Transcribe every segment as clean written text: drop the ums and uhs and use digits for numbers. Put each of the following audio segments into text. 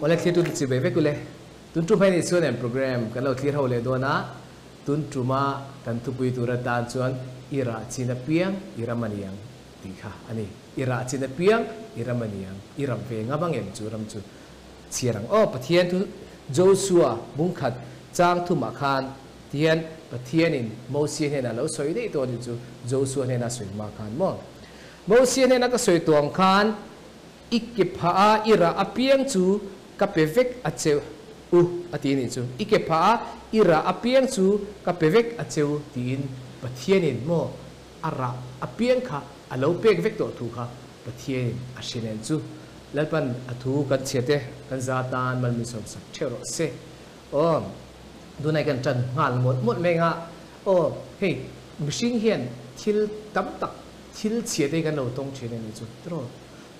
Awle thlir tu chibai vek ule. Tun tum phei ni chuan em program kan lo thlir ho leh dawn a, tun tuma kan thupui tur atan chuan i rah chin apiang i ram a ni ang tih kha a ni. I rah chin apiang i ram a ni ang, i ram ve ngam ang em chu ram chu chhiar ang. Aw Pathian thu Joshua bungkhat chang thumah khan tihian Pathianin Mosia hnenah lo sawi daih tawh a ni chu Joshua hnena sawi hma khan maw. Mosia hnena ka sawi tawh ang khan I ke phah a i rah apiang chu ka pe vek a che u a ti nih chu. I ke phah a i rah apiang chu ka pe vek a che u tiin Pathianin maw a rah apiang kha a lo pek vek tawh thu kha Pathianin a hre nen chu. Lalpan a thu kan chhiat e, kan za tan mal min sawmsak theuh rawh se. Aw, tunai kan tan nghal mawlh mawlh mai anga aw hei mihring hian thil tam tak thil chhiat hi kan lo tawng thin a nih chu tiraw?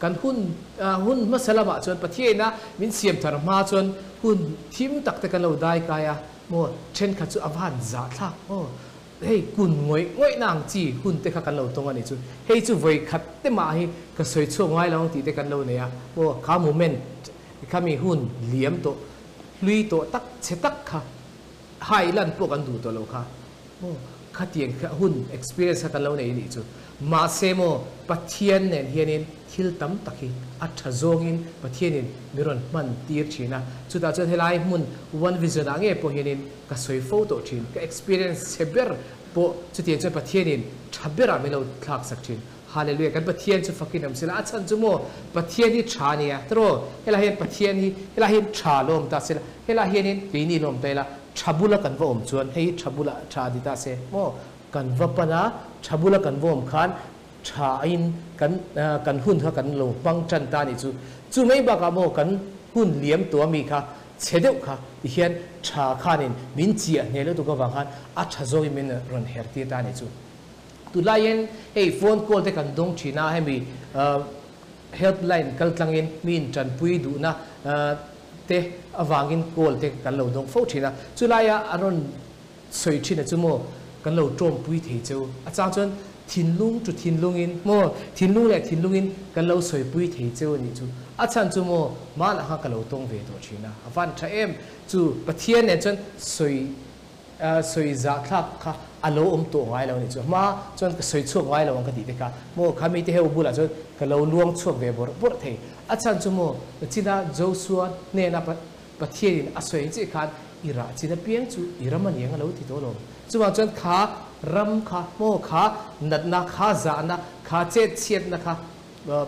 Kan hun hun hmasa lamah chuan Pathiaina min siam thar hma chuan hun thim tak te kan lo dai kai a, maw thenkhat chu a van zah thlak maw hei kun ngawih ngawih na ang chi hun te kha kan lo tawng a nih chu, hei chu vawi khat te mah hi ka sawi chhuak ngai lo ang tih te kan lo nei a, maw kha moment kha mi hun liam tawh hlui tawh tak chhe tak kha hai lan pawh kan duh tawh lo kha maw khatiang kha hun experience kha kan lo nei nih chu. Mahse maw Pathian nen hianin thil tam tak hi a tha zawngin Pathianin mi rawn hman tir thin a, chutah chuan helai hmun One Vision ah nge pawh hianin ka sawi fo tawh thin, ka experience chhe ber pawh chutiang chuan Pathianin tha berah min lo thlak sak thin. Hallelujah kan Pathian chu fakin awm sela, a chhan chu maw Pathian hi tha a nia tiraw, helai hian Pathian hi helai hian tha lawm ta sela, helai hianin keini lawm ta ila tha bula kan va awm chuan hei hi tha bula tha a ni ta se maw kan va pan a, tha bula kan va awm khan tha in kan kan hun kha kan lo hmang tan ta a nih chu, chu mai bakah maw kan hun liam tawh ami kha chhe deuh kha tihian tha khanin min chiah hneh lutuk avang khan a tha zawngin min rawn her tir ta a nih chu. Tunlaiin hei phone call te kan dawng thin a, hemi helpline kal tlangin mi intanpui duhna te avangin call te kan lo dawng fo thin a. Chulaia an rawn sawi thin a chu maw kan lo tawmpui thei cheu. A chang chuan thinlung chu thinlungin maw thinlung leh thinlungin kan lo sawipui thei cheu a nih chu. A chhan chu maw hmanah khan ka lo tawng ve tawh thin a, a van tha em chu Pathian nen chuan sawi Sawi zahthlak kha a lo awm tawh ngai lo a nih chu. Hma chuan ka sawi chhuak ngai lo ang ka tih te kha maw kha mite heu bulah chuan ka lo luang chhuak ve bawrh bawrh thei. A chhan chu maw china Joshua hnena Pathianin a sawi ang chiah khan i rah chin apiang chu i ram a ni ang a lo ti tawh lo. Chuvang chuan kha ram kha maw kha natna kha zahna kha chet chhiatna kha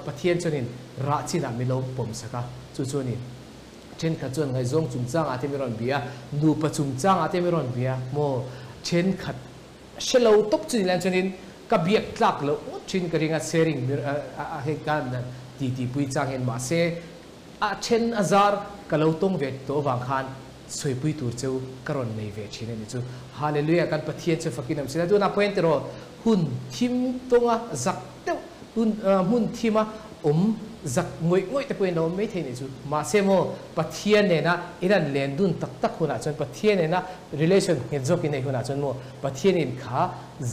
Pathian chuanin rah chinah min lo pawm sak a, chu chu a ni. Thenkhat chuan ngaihzawng chungchangah te mi rawn bia, nupa chungchangah te mi rawn bia maw? Thenkhat hre lo tawp chu ni lai chuanin ka biak tlak loh ngawt thin ka ring a, sharing a hei ka ti ti pui chang hian mahse a then a zar ka lo tawng ve tawh avang khan sawipui tur cheu ka rawn nei ve thin a ni chu. Hallelujah kan Pathian chu fakin awm sela tunah pawh hian tiraw hun thim tawnga zak deuh hun hmun thima awm zak ngawih ngawih te pawhin lo awm mai thei nih chu. Mahse maw Pathian nena in an len dun tak tak hunah chuan Pathian nena relation nghet zawk in nei hunah chuan maw Pathianin kha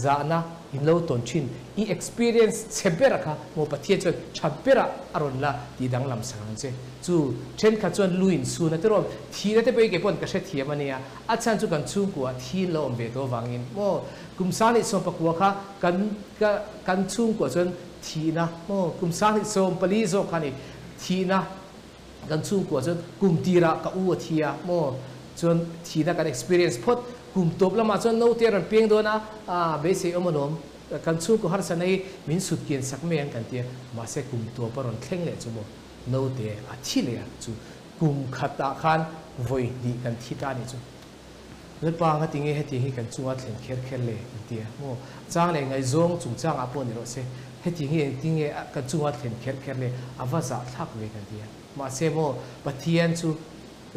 zahna in lo tawn thin i experience chhe ber kha maw Pathian chuan tha berah a rawn la tih danglam sak ang che. Chu thenkhat chuan lu in chhun a tiraw thihna te pawh hi kei pawn ka hrethiam a nia a chhan chu kan chhungkua thi in lo awm ve tawh avangin maw Kum 2014 kha kan ka kan chhungkua chuan thihna maw kum 2014 zawk kha ni thihna kan chhungkua chuan kum tirah ka u a thi a maw chuan thihna kan experience phawt kum tawp lamah chuan naute a rawn piang dawn a a beisei awm alawm kan chhungkua harsatna hi min sut kian sak mai ang kan ti a mahse kum tawp a rawn thleng leh chu maw naute a thi leh a chu kum khatah khan vawi hnih kan thi ta a nih chu. Lalpa nga tinge hetiang hi kan chunga thlen kher kher le an ti a maw? Chang leh ngaihzawng chungchangah pawh ni rawh se, hetiang hi engtinge kan chunga thlen kher kher le a va zahthlak ve kan ti a. Mahse maw Pathian chu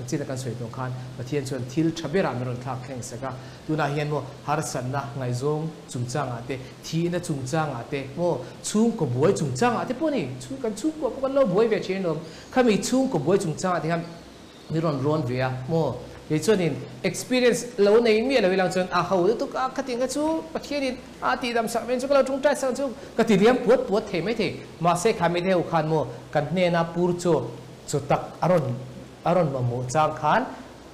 china kan sawi tawh khan Pathian chuan thil tha berah min rawn thlak thleng sak a, tunah hian maw harsatna ngaihzawng chungchangah te, thihna chungchangah te maw chhungkaw buai chungchangah te pawh ni, kan chhungkua pawh kan lo buai ve thin alawm, khami chhungkaw buai chungchangah te khan Mi rawn rawn ve a maw? Kei chuanin experience lo nei miah lo ilang chuan a ho lutuk a, khati nga chu Pathianin a tihdam sak men chu ka lo tungtai sak ang chu ka ti liam puat puat thei mai thei. Mahse kha mi deuh khan maw kan hnena pur chu chu tak a rawn a rawn mamawh chang khan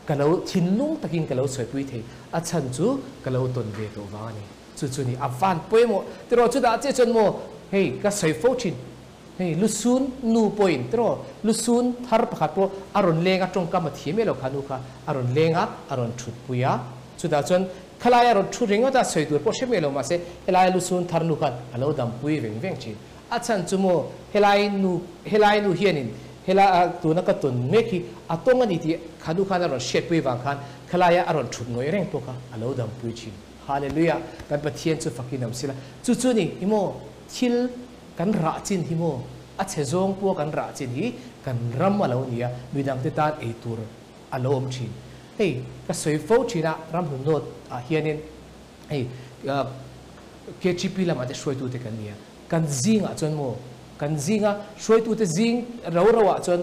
ka lo thinlung takin ka lo sawipui thei, a chhan chu ka lo tawn ve tawh vang a ni. Chu chu ni a van pawimawh tiraw chutah chiah chuan maw hei ka sawi fo thin hei lusun nu pawhin tiraw lusun thar pakhat pawh a rawn leng a tawngkam a thiam elo kha nu kha a rawn leng a a rawn thutpui a chutah chuan khalai a rawn thu ringawt a sawi tur pawh hre mai lo mahse helai lusun thar nu khan a lo dampui veng veng thin a chhan chu maw helai nu helai nu hianin helai tuna ka tawn mek hi a tawng a ni tih kha nu khan a rawn hriatpui vang khan khalaia a rawn thut ngawih reng pawh kha a lo dampui thin. Hallelujah! Kan Pathian chu fakin awm sila. Chu chu ni hi maw thil kan rah chin hi maw a chhe zawng pawh kan rah chin hi kan ram a lo ni a, midangte tan ei tur a lo awm thin. Hei ka sawi fo thin a, ramhlun note ah hianin hei KGP lamah te hruaitute kan ni a, kan zingah chuan maw kan zinga hruaitute zing ro ro ah chuan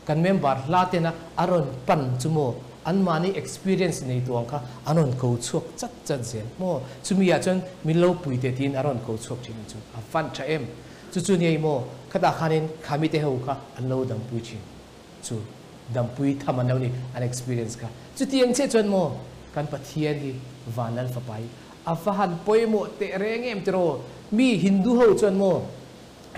Kan member hla tena a rawn pan chu maw anmahni experience nei tuang kha an rawn ko chhuak chat chat zel maw? Chumi ah chuan min lo pui teh tiin a rawn ko chhuak thin ang chu. A van tha em? Chu chu nia i maw? Khatah khanin khami te ho kha an lo dampui thin chu dampui tham an lo ni an experience kha. Chutiang chiah chuan maw kan Pathian hi Vanlal fapa hi a va han pawimawh teh reng em tiraw? Mi Hindu ho chuan maw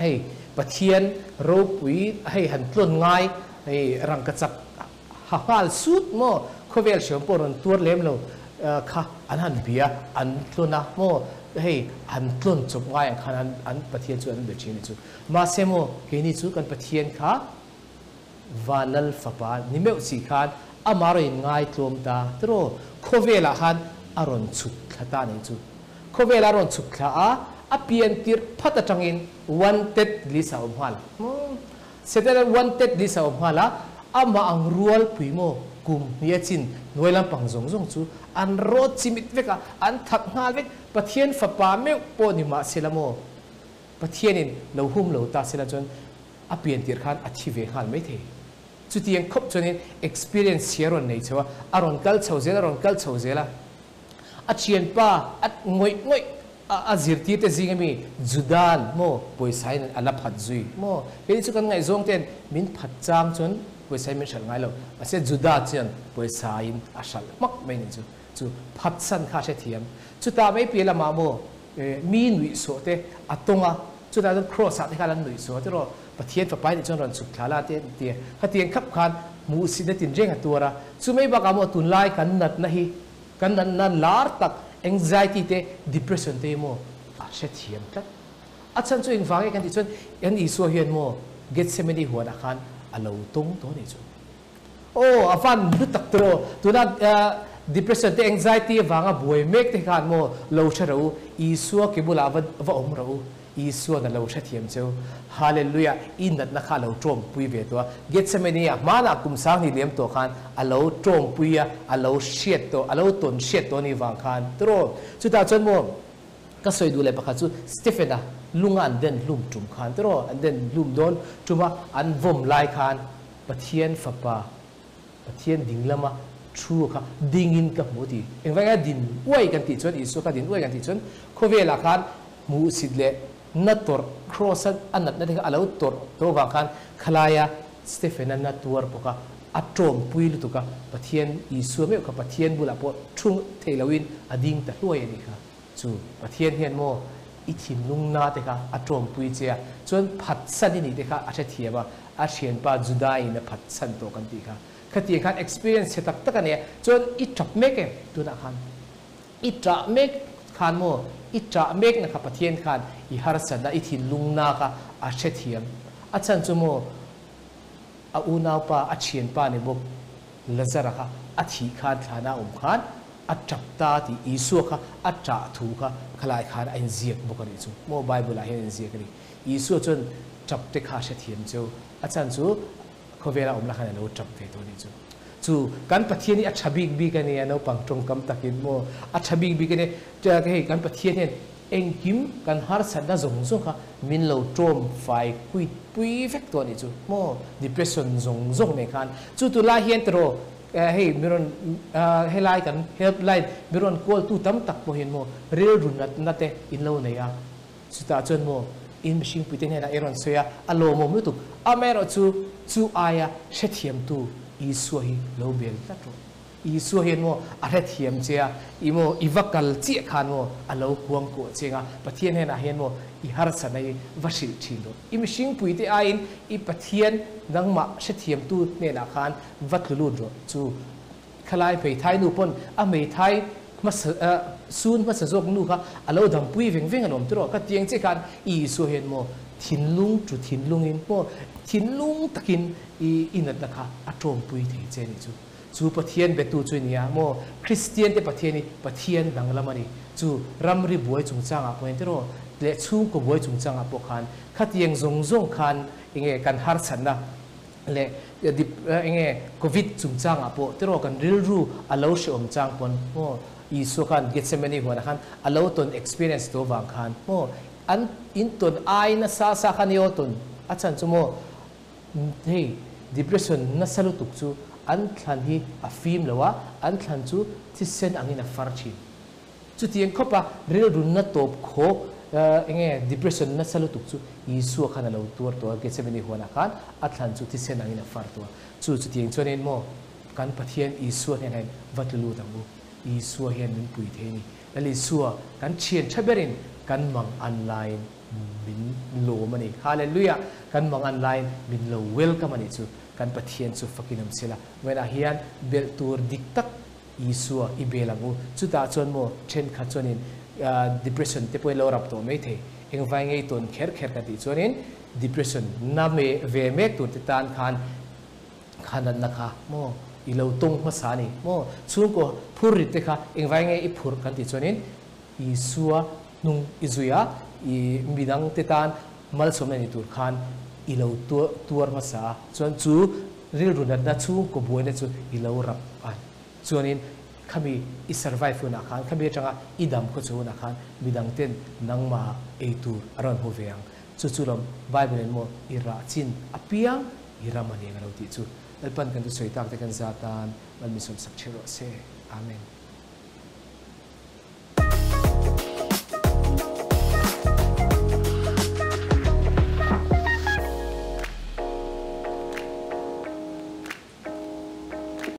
Hei Pathian ropui hei han tlawn ngai hei rangkachak ha nghal sut maw khawvel hriam pawh rawn tuar lem lo kha an han bia an tlawn a maw hei han tlawn chawp ngai ang khan an Pathian chu an be thin a chu mahse maw keini chu kan Pathian kha Vanlal fapa ni meuh si khan amah rawn in ngai tlawm ta tiraw khawvelah khan a rawn chhuk thla ta nih chu. Khawvel a rawn chhuk thla a, a pian tirh phat atangin wanted list a awm nghal. Setana wanted list a awm nghal a, amah ang rual pui maw kum hnih a chin hnuai lampang zawng zawng chu an rawt chimit vek a, an that nghal vek. Pathian fapa meuh pawh ni mah sela maw, Pathianin lo hum lo ta sela chuan a pian tirh khan a thi ve nghal maithei. Chutiang khawp chuanin experience chhia rawn nei chho a, a rawn kal chho zel a, rawn kal chho zel a. A thianpa a ngawih ngawih a a zirtirte zing ami Judan maw pawisa in a la phat zui maw? Kei chu kan ngaihzawng ten min phat chang chuan pawisa in min hralh ngai lo. Mahse Juda chuan pawisa in a hralh hmak mai nih chu. Chu phat san kha a hrethiam. Chutah mai piah lamah maw mi nuihsawh te a tawng a, chutah chuan cross ah te khan an nuihsawh a tiraw Pathian fapa nih chuan rawn chhuk thla la te an ti a. Khatiang khap khan hmuhsitna tinreng a tuar a. Chumai bakah maw tunlai kan natna hi Kan natna lar tak anxiety te depression te hi maw a hrethiam tlat. A chhan chu engvang nge kan tih chuan kan Isua hian maw Gethsemane huanah khan a lo tawng tawh a nih chu. Aw a van hlu tak tiraw tuna depression te anxiety avanga buai mek te khan maw lo hre rawh u Isua ke bulah va va awm rawh u. Isuan a lo hrethiam cheu. Hallelujah! I natna kha a lo tawmpui ve tawh a. Gethsemane ah hmanah kum sang hnih liam tawh khan a lo tawmpui a, a lo hriat tawh, a lo tawn hriat tawh anih vang khan tiraw. Chutah chuan maw ka sawi duh leh pakhat chu Stephen-a lunga an den hlum tum khan tiraw, an den hlum dawn tuma an vawm lai khan Pathian fapa Pathian ding lama thu kha dingin ka hmu ti. Engvanga din uai kan tih chuan, Isua kha din uai kan tih chuan khawvelah khan hmuhsit leh na tawrh, cross a a natna te kha a lo tawrh tawh vang khan khalaia Stephen-a na tuar pawh kha a tawmpui lutuk a, Pathian Isua meuh kha Pathian bulah pawh thu theih loin a ding ta hluai a nih kha. Chu Pathian hian maw i thinlung na te kha a tawmpui che a, chuan phatsan i nih te kha a hrethiam a, a thianpa Juda-in a phatsan tawh kan tih kha. Khatiang khan experience chhe tak tak a nei a, chuan i tap mek em tunah khan? I tah mek khan maw i tah mek na kha Pathian khan i harsatna, i thinlung na kha a hrethiam. A chhan chu maw a unaupa, a thianpa ni bawk Lazara kha a thih khan thlana a awm khan a tap ta tih Isua kha a tah thu kha khalai khan a inziak bawk a nih chu. Maw Bible ah hian a inziak a ni. Isua chuan tap te kha a hrethiam cheu. A chhan chu khawvela awm la khan a lo tap ve tawh a nih chu. Chu kan Pathian hi a tha bik bik a nia naupang tawngkam takin maw a tha bik bik a nia. Hei kan Pathian hian Engkim kan harsatna zawng zawng kha min lo tawm fai kuit pui vek tawh a nih chu maw? Depression zawng zawng nen khan chu tunlai hian tiraw hei mi rawn helai kan helpline mi rawn call tu tam tak pawh hian maw rilru natna te in lo nei a, chutah chuan maw in mihringpui te hnenah i rawn sawi a, a lawmawm lutuk. Amaherawhchu chu aia hrethiamtu. Isua hi lo bel tlat rawh. Isua hian maw a hrethiam che a, i maw i va kal chiah khan maw a lo kuangkuah che ang a, Pathian hnenah hian maw i harsatna hi va hrilh thin rawh. I mihringpui te aiin i Pathian nangmah hrethiamtu hnenah khan va tlu lut rawh. Chu khalai hmeithai nu pawn a hmeithai hmasa sun hmasa zawk nu kha a lo dampui veng veng a lawm tiraw. Ka tiang che khan Isua hian maw thinlung chu thinlungin maw thinlung takin i i natna kha a tawmpui thei che a nih chu. Chu Pathian betu chu i ni a maw? Kristiante Pathian hi Pathian danglam a ni. Chu ramri buai chungchangah pawh hian tiraw leh chhungkaw buai chungchangah pawh khan khatiang zawng zawng khan enge kan harsatna leh enge Covid chungchangah pawh tiraw kan rilru a lo hrehawm chang pawn maw Isua khan Gethsemane huanah khan a lo tawn experience tawh vang khan maw an in tawn ai nasa sa khan i aw tawn a chhan chu maw Hei depression nasa lutuk chu an thlan hi a fim lo a, an thlan chu thisen angin a far thin. Chutiang khawpa rilrunna tawp khawk enge depression nasa lutuk chu Isua khan a lo tuar tawh a, Gethsemane huanah khan a thlan chu thisen angin a far tawh a. Chu chutiang chuanin maw kan Pathian Isua hnenah hian va tlu lut ang u. Isua hian min pui thei a ni. Lal Isua kan thian tha berin kan mang an laiin min lawm a ni. Hallelujah! Kan mangan laiin min lo welcome a nih chu. Kan Pathian chu fakin awm sela. Vawiinah hian belh tur dik tak Isua i bel ang u. Chutah chuan maw thenkhat chuanin depression te pawhin lo rap tawh mai thei. Engvai ngei tawn kher kher ka tih chuanin depression na me ve mek tur te tan khan kha natna kha maw i lo tawng hmasa a ni maw. Chhungkaw phur rit te kha engvai nge i phurh kan tih chuanin Isua hnung i zui a, i midang te tan malsawmna ni tur khan i lo tuar hmasa a, chuan chu rilru natna chhungkaw buaina chu i lo rap a, chuanin khami i survive hunah khan, khami atanga i dam khaw chu hunah khan midang ten nangmah ei tur a rawn hmu ve ang. Chu chu lawm Bible in maw i rah chin apiang i ram a ni ang a lo tih chu. Lalpan kan thusawi tak te kan zat nan malmisawm sak theuh rawh se. Amen.